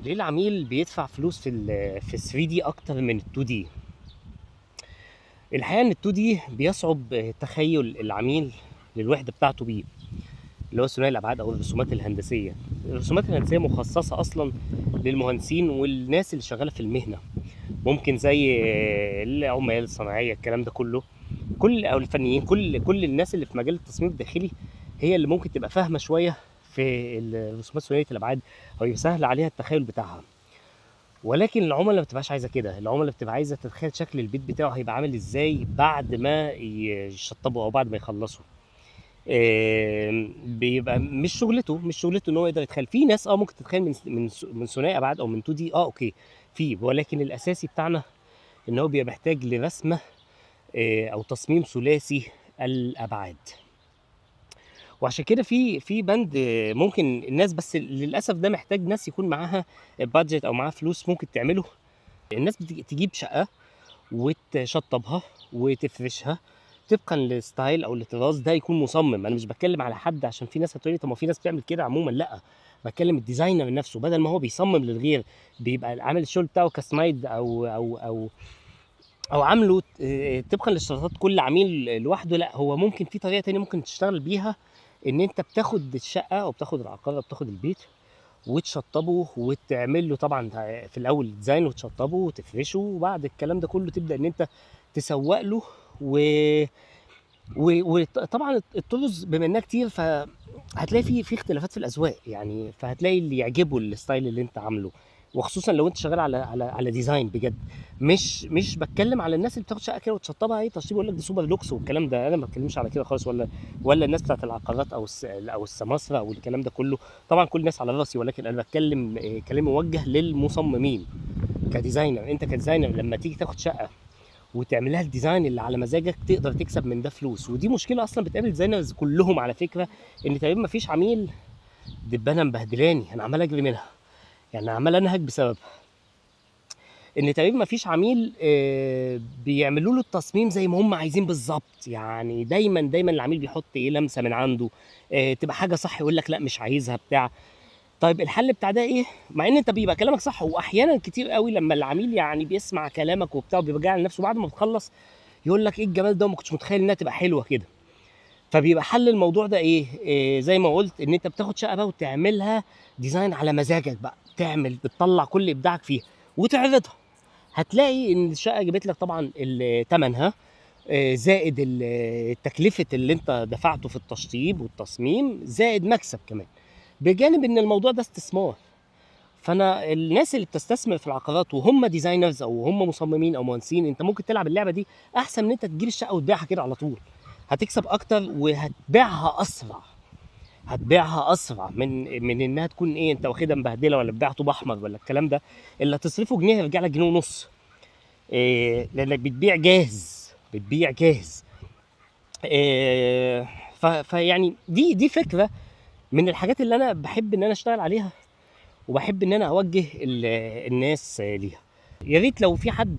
ليه العميل بيدفع فلوس في 3D اكتر من 2D؟ الحقيقة ان 2D بيصعب تخيل العميل للوحدة بتاعته بيه، اللي هو ثنائي الابعاد او الرسومات الهندسية. الرسومات الهندسية مخصصة اصلا للمهندسين والناس اللي شغالة في المهنة، ممكن زي العمال الصناعية، الكلام ده كله، كل او الفنيين، كل الناس اللي في مجال التصميم الداخلي هي اللي ممكن تبقى فاهمه شوية في الرسومات ثنائية الابعاد، او يبقى سهل عليها التخيل بتاعها. ولكن العملاء ما بتبقاش عايزه كده، العملاء بتبقى عايزه تتخيل شكل البيت بتاعه هيبقى عامل ازاي بعد ما يشطبوا او بعد ما يخلصوا. بيبقى مش شغلته ان هو يقدر يتخيل. في ناس ممكن تتخيل من ثنائي ابعاد او من 2D، okay في، ولكن الاساسي بتاعنا ان هو بيبقى محتاج لرسمه او تصميم ثلاثي الابعاد. وعشان كده في بند ممكن الناس، بس للاسف ده محتاج ناس يكون معاها budget او معاها فلوس ممكن تعمله. الناس تجيب شقه وتشطبها وتفرشها طبقا لل style او للطراز ده، يكون مصمم. انا مش بتكلم على حد عشان في ناس هتقولي طب ما في ناس بتعمل كده عموما، لا، بتكلم ال designer نفسه. بدل ما هو بيصمم للغير، بيبقى عامل الشغل بتاعه customized او عامله طبقا لاشتراطات كل عميل لوحده. لا، هو ممكن في طريقه تانية ممكن تشتغل بيها، ان انت بتاخد الشقة او بتاخد العقار او بتاخد البيت وتشطبه وتعمل له طبعا في الاول design، وتشطبه وتفرشه، وبعد الكلام ده كله تبدا ان انت تسوق له. وطبعا الطرز بما انها كتير، فهتلاقي في اختلافات في الاذواق يعني، فهتلاقي اللي يعجبه ال style اللي انت عامله، وخصوصا لو انت شغال على design بجد. مش بتكلم على الناس اللي بتاخد شقه كده وتشطبها اي تشطيب يقول لك ده super lux والكلام ده، انا ما بتكلمش على كده خالص، ولا الناس بتاعت العقارات او السماسره او الكلام ده كله. طبعا كل الناس على راسي، ولكن انا بتكلم كلام موجه للمصممين ك designer. انت ك designer لما تيجي تاخد شقه وتعمل لها ال design اللي على مزاجك، تقدر تكسب من ده فلوس. ودي مشكلة اصلا بتقابل designers كلهم على فكرة، ان تقريبا ما فيش عميل. دبانه مبهدلاني، انا عمال اجري منها، يعني عمال انهج بسببها، ان تقريبا ما فيش عميل بيعملوا له التصميم زي ما هم عايزين بالظبط. يعني دايما العميل بيحط ايه لمسه من عنده، تبقى حاجة صح يقول لك لا مش عايزها بتاع. طيب الحل بتاع ده ايه؟ مع ان انت بيبقى كلامك صح، واحيانا كتير قوي لما العميل يعني بيسمع كلامك وبتاع وبيبقى جاي على نفسه، بعد ما بتخلص يقول لك ايه الجمال ده، وما كنتش متخيل انها تبقى حلوة كده. فبيبقى حل الموضوع ده ايه؟ زي ما قلت، ان انت بتاخد شقه بقى وتعملها design على مزاجك بقى، بتطلع كل ابداعك فيها وتعرضها. هتلاقي ان الشقة جابت لك طبعا ثمنها، زائد تكلفة اللي انت دفعته في التشطيب والتصميم، زائد مكسب كمان، بجانب ان الموضوع ده استثمار. فانا الناس اللي بتستثمر في العقارات وهم designers او هم مصممين او مهندسين، انت ممكن تلعب اللعبة دي احسن من انت تجيب الشقة وتبيعها كده على طول. هتكسب اكتر وهتبيعها اسرع، هتبيعها اسرع من انها تكون ايه انت واخدها مبهدله ولا بتبيع طوب احمر ولا الكلام ده. اللي هتصرفه جنيه هيرجع لك جنيه ونص، لانك بتبيع جاهز، بتبيع جاهز. فيعني دي فكرة من الحاجات اللي انا بحب ان انا اشتغل عليها، وبحب ان انا اوجه الناس ليها. يا ريت لو في حد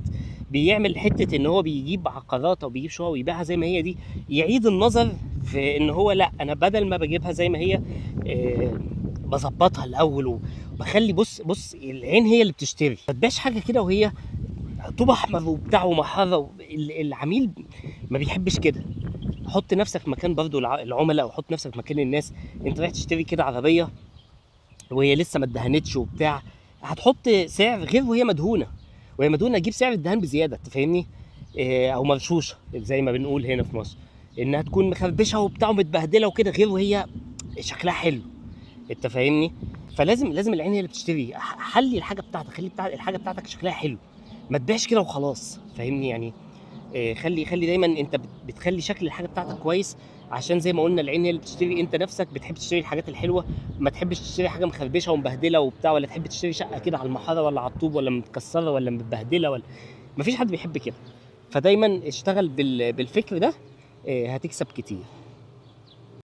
بيعمل حتة ان هو بيجيب عقارات او بيجيب شقق ويبيعها زي ما هي، دي يعيد النظر في ان هو لا، انا بدل ما بجيبها زي ما هي، بظبطها الاول وبخلي بص العين هي اللي بتشتري. ما تبيعش حاجة كده وهي طوب احمر وبتاع ومحاره، العميل ما بيحبش كده. حط نفسك مكان برضو العملاء، وحط نفسك مكان الناس. انت رايح تشتري كده عربية وهي لسه ما اتدهنتش وبتاع، هتحط سعر غير وهي مدهونه، وهي مدهونه تجيب سعر الدهان بزيادة، انت فاهمني؟ او مرشوشه زي ما بنقول هنا في مصر، انها تكون مخربشه وبتاع ومتبهدله وكده، غير وهي شكلها حلو، انت فاهمني؟ فلازم العين هي اللي بتشتري. حلي الحاجة بتاعتك، خلي الحاجة بتاعتك شكلها حلو، ما تبيعش كده وخلاص، فاهمني؟ يعني خلي دايما انت بتخلي شكل الحاجة بتاعتك كويس، عشان زي ما قلنا العين هي اللي بتشتري. انت نفسك بتحب تشتري الحاجات الحلوة، ما تحبش تشتري حاجة مخربشه ومبهدله وبتاع، ولا تحب تشتري شقه كده على المحاره ولا على الطوب ولا متكسره ولا متبهدله، ولا مفيش حد بيحب كده. فدايما اشتغل بالفكر ده، هتكسب كتير.